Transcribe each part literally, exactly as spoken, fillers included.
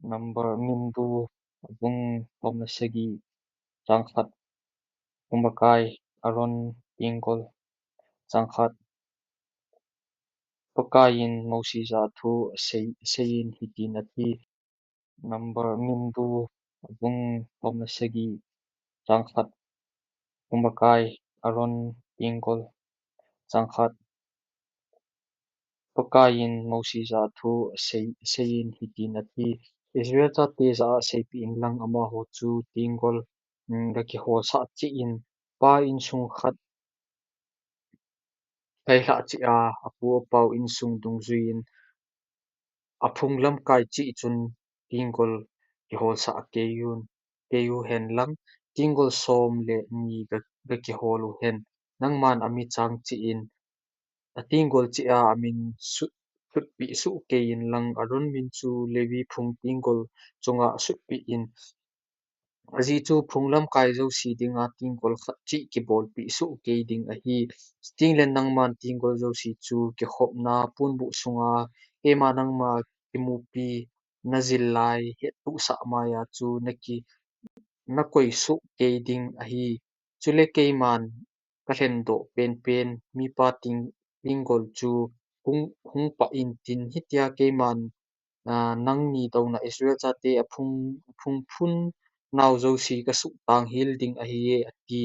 Number Number bung som le sagi, chang khat. Kumakai Aaron tinggol. Chang khat. Pakaiyin Mosi jah a thu asei, aseiyin hitin ati. Number Number bung som le sagi, chang khat. Kumakai Aaron tinggol. Chang khat. Pakaiyin Mosi jah a thu asei, aseiyin hitin ati. Israel chate jah a seipeh inlang amaho chu tinggol, mm, gakiholsah cheh in, pa insung khat kailhah cheh a, apu apau insung dungjuiyin, aphung lamkai cheh chun tinggol kiholsah kei un, kei uhen lang, tinggol som le ni ga, gakihol uhen. Nangman amichang cheh in, atinggol cheh a amin sut, sutpeh soh kei inlang, Aaron min chu Levi phung tinggol chunga sutpeh in. Ajeh chu phung lamkai jouse dinga tinggol khat cheh kibolpeh soh kei ding ahi. Chutengle nangman tinggol jouse chu kikhopna ponbuh sunga keima nangma kimupi najil lai hettohsah maiya chu naki, nakoi soh kei ding ahi. Chule keiman kalhendoh penpen mipa ting, tinggol chu hung, hung pah intin, hitia keiman, ah, nangni douna Israel chate aphung, aphung phun nau jouse kasuhtang hel ding ahi e, ati.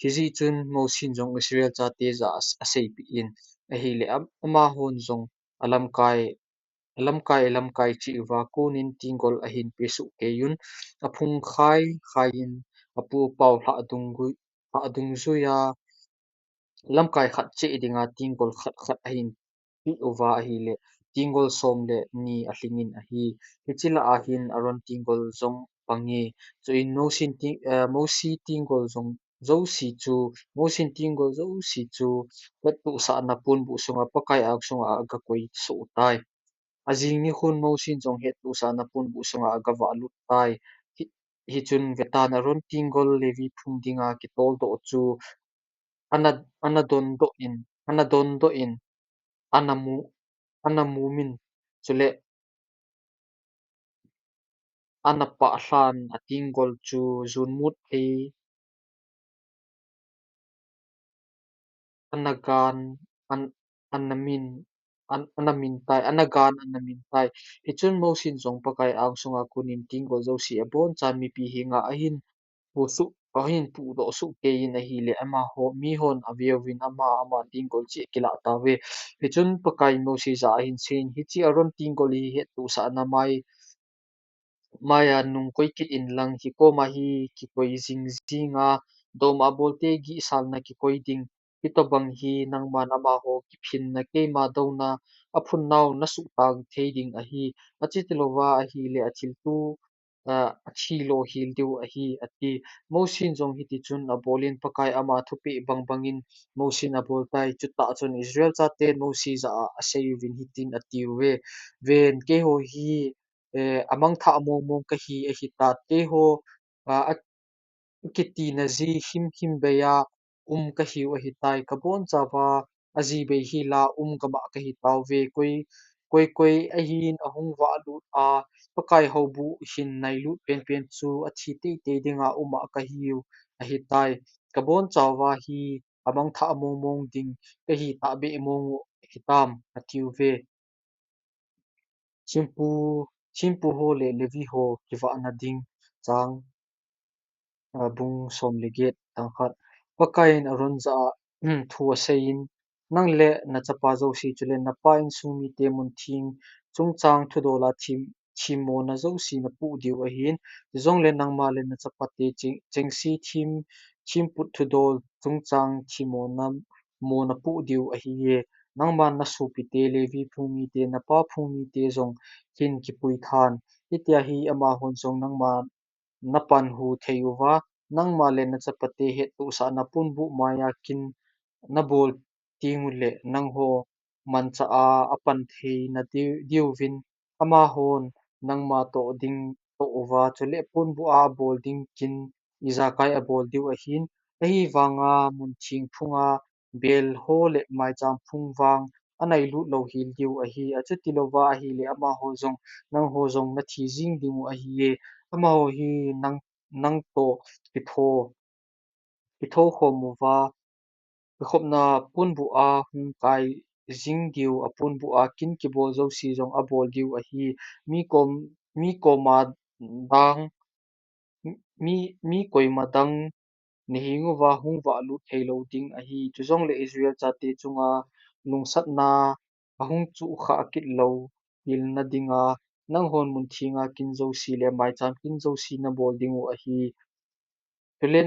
Hijeh chun Mosin jong Israel chate jah a, aseipeh in ahile, am, amahon jong alamkai, alamkai, alamkai cheh uva konin tinggol ahin pesoh kei un, aphung khai, khaiyin, apu apau lhah dunggui, lhah dungjuiya, lamkai khat cheh dinga tinggol khat khat ahin peh uva ahile, tinggol som le ni alhingin ahi. Hiche lah a hin Aaron tinggol jong pange. Chuin Mosin ti, eh, Mosi tinggol jong jouse chu, Mosin tinggol jouse chu hettohsahna ponbuh sunga Pakai angsunga agakoi soh tai. Ajing nikhon Mosin jong hettohsahna ponbuh sunga agavah lut tai. Hi, hichun vetan, Aaron tinggol Levi phung dinga kitoldoh chu ana, ana dondoh in, ana dondoh in, ana mu, ana mumin, chule ana pahlhan atinggol chu junmut thei ana gan, an, ana min, an, ana min tai, ana gan, ana min tai. Hichun Mosin jong Pakai angsunga konin tinggol jouse abonchan mipi henga ahin pusuh, ahin pudoh soh kei in ahile, amaho, mihon aveuvin ama, ama tinggol chu akilah tauve. Hichun Pakai Mosi jah a ahin seiyin, hiche Aaron tinggol hi hettohsahna mai, maiya nung koi kit inlang, hikoma hi kikoi jing jinga, doma abolte gihsalna kikoi ding, hitobang hi nangman amaho kiphinna keima douna aphun nau nasuhtang thei ding ahi, achutilouva ahile athilto, ah, athilo hel diu ahi, ati. Mosin jong hitichun abolin Pakai ama thupeh bangbangin Mosin abol tai, chutah chun Israel chaten Mosi jah a aseiuvin hitin atiuve, ven, keiho hi, eh, amangthah mongmong kahi, ahitai, keiho, ah, a, akitina ji himhim beiya um kahiu ahitai, kabonchauva ajibei hila um gamah kahi tauve, koi, koi, koi ahin ahung vahlut a, Pakai houbuh hin nailut penpen chu athi teitei dinga um a kahiu ahitai, kabonchauva hi amangthah mongmong ding kahi tahbeh mong u hitam, atiuve. Thempu, thempu ho le Levi ho kivahna ding, chang, ah, bung som le get, chang khat. Pakaiyin Aaron jah a thu aseiyin, nang le nachapa jouse chule napa insung mite muntheng chungchang thudol a them, themmona jouse napoh diu ahin, chujongle nangma le nachapate cheng, chengse them, themput thudol chungchang themmona mo napoh diu ahiye. Nangman nasopite, Levi phung mite, napa phung mite jong hin kipui than. Hitia hi amahon jong nangma napanhu thei uva, nangma le nachapate hettohsahna ponbuh maiya kin nabol tengule nangho manchah a apan theina diu, diuvin, amahon nangma toh ding toh uva, chule ponbuh a abol ding kin ijakai abol diu ahin, ahivanga muntheng phunga bel ho le maicham phung vang anailut lou hel diu ahi. Achuti louva ahile amaho jong, nangho jong nathi jing dingu ahiye. Amaho hi nang, nangtoh kitho, kitho khom uva, kikhopna ponbuh a hung kai jing diu, aponbuh a kin kibol jouse jong abol diu ahi. Mi kom, mi koma dang, mi, mi koima dang nahenguva hung vahlut thei lou ding ahi. Chujongle Israel chate chunga lungsatna ahung chuhkhah kit lou hilna dinga, nanghon mun thenga kin jouse le maicham kin jouse nabol dingu ahi. Chule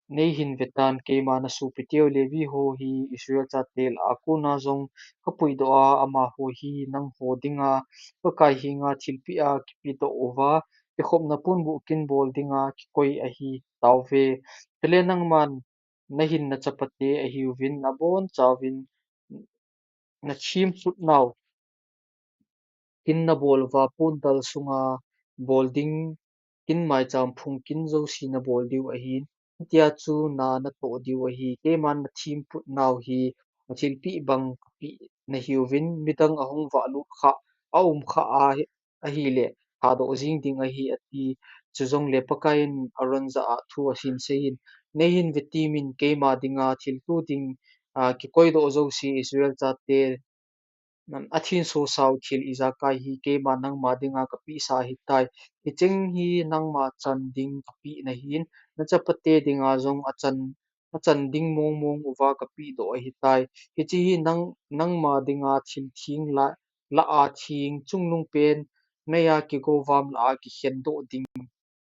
neihin vetan, keima nasopiteu Levi ho hi Israel chate lah a kona jong kapuidoh a, amaho hi nangho dinga Pakai henga thilpeh a kipedoh uva, kikhopna ponbuh kin bol dinga kikoi ahitauve. Chule nangman nahin nachapate ahiuvin, abonchauvin nathemphut nau kin nabol uva, pondal sunga bol ding kin, maicham phung kin jouse nabol diu ahin, hitia chu na natoh diu ahi. Keiman nathemphut nau hi athilpeh bang kapeh nahiuvin, midang ahung vahlut khah, aum khah a, ahile, thadoh jing ding ahi, ati. Chujongle Pakaiyin Aaron jah a thu ahin seiyin, neihin vetemin, keima dinga thilto ding, a, kikoidoh jouse Israel chate nam, athenso sao thil ijakai hi keima nangma dinga kapehsa ahitai. Hicheng hi nangma chan ding kapeh nahin, nachapate dinga jong achan, achan ding mongmong uva kapehdoh ahitai. Hiche hi nang, nangma dinga thil theng lah, lah a theng, chungnungpen, meiya kigovam lah a kikhendoh ding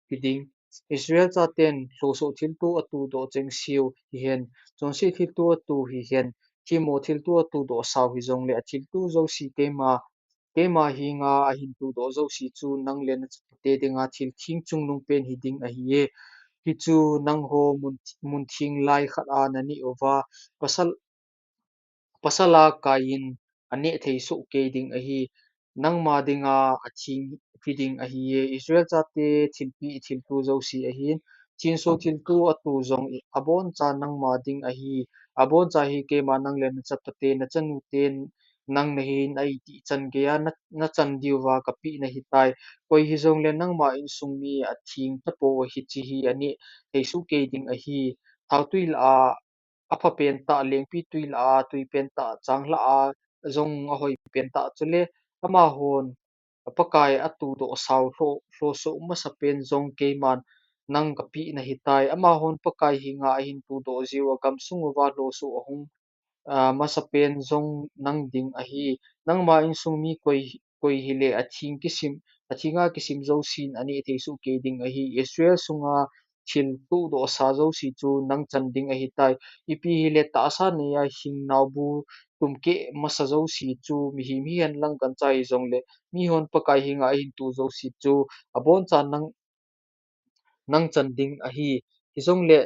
hiding. Israel chaten lhosoh thilto atodoh chengseu hihen, chonset thilto ato hihen, themmo thilto atodoh sao hijongle, athilto jouse keima, keima henga ahin todoh jouse chu nang le nachapate dinga thil theng chungnungpen hiding ahiye. Hichu nangho mun, mun theng lai khat a naneh uva, pasal, pasal a kaiyin aneh thei soh kei ding ahi. Nangma dinga atheng hiding ahiye. Israel chate thilpeh thilto jouse ahin, thenso thilto ato jong aboncha nangma ding ahi. Aboncha hi keima nang le nachapate, nachanute nang nahin, a itih chan geiya na, nachan diuva kapeh nahitai. Koi hijongle nangma insung mi atheng tapou hiche hi aneh thei soh kei ding ahi. Thaotwi lah a apha pentah, lengpitwi lah a, twi pentah, chang lah a jong ahoi pentah, chule amahon Pakai atodoh sao lho, lhosoh masapen jong keiman nang kapeh nahitai. Amahon Pakai henga ahin todoh jiu a gamsung uva lhosoh ahung, a, masapen jong nang ding ahi. Nangma insung mi koi, koi hile atheng kisim, athenga kisim jousen aneh thei soh kei ding ahi. Israel sunga thil todohsa jouse chu nang chan ding ahitai. Ipi hile tahsa neiya hing naobu tumkeh masa jouse chu, mihem hihen lang gancha hijongle, mihon Pakai henga ahin to jouse chu, aboncha nang, nang chan ding ahi. Hijongle,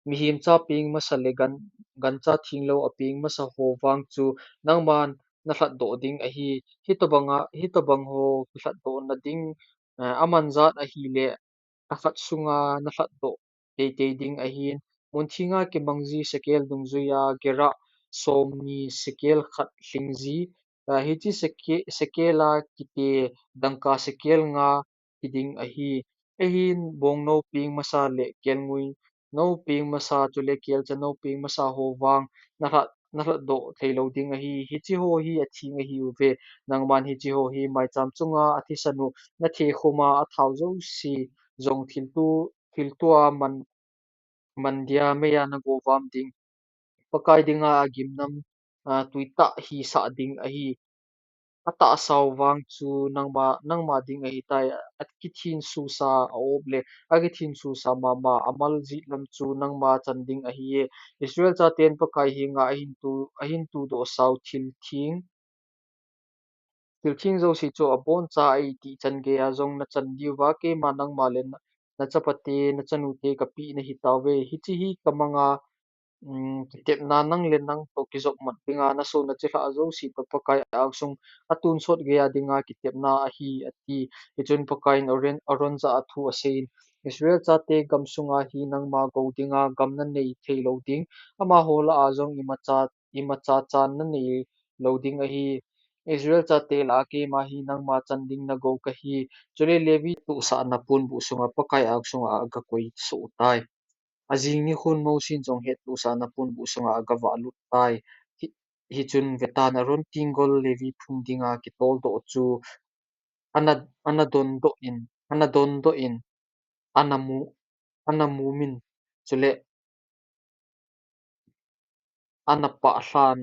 mihem cha peng masa le gan, gancha thenglou apeng masa ho vang chu nangman nalhatdoh ding ahi. Hitobanga, hitobang ho kilhatdohna ding, eh, amanjat ahile, tha khat sunga nalhatdoh teitei ding ahin. Mun thenga kimangji sekel dungjuiya gerah somni sekel khat lhingji, ah, hiche seke-, sekela kiti dangka sekel nga hiding ahi. Ahin bong nou peng masa le kelngoi nou peng masa, chule kelcha nou peng masa ho vang nalhat, nalhatdoh theilou ding ahi. Hiche ho hi atheng ahiuve. Nangman hiche ho hi maicham chunga athisan u nathe khuma athao jouse jong thilto, thilto a man, man dia meiya nagovam ding. Pakai dinga agimnam, a, twitah hisah ding ahi. Atahsau vang chu nangma, nangma ding ahitai, akithensosa a-op le akithensosa mama amal jeh lam chu nangma chan ding ahiye. Israel chaten Pakai henga ahin to, ahin todohsau thil theng, thil theng jouse chu aboncha a itih chan geiya jong nachan diuva, keima nangma le na, nachapate, nachanute kapeh nahitauve. Hiche hi kamanga, um, kitepna nang le nang toh kijopmat dinga naso nachilhah jouse toh Pakai angsung atonsot geiya dinga kitepna ahi, ati. Hichun Pakaiyin Aaron, Aaron jah a thu aseiyin, Israel chate gamsunga hi nangma gou dinga gam nanei theilou ding. Amaho lah a jong imacha, imacha chan nanei lou ding ahi. Israel chate lah a keima hi nangma chan ding nagou kahi. Chule Levi tohsahna ponbuh sunga Pakai angsunga agakoi soh tai. Ajing nikhon Mosin jong hettohsahna ponbuh sunga agavah lut tai. Hi, hichun vetan Aaron tenggol Levi phung dinga kitoldoh chu ana, ana dondoh in, ana dondoh in, ana mu, ana mumin, chule ana pahlhan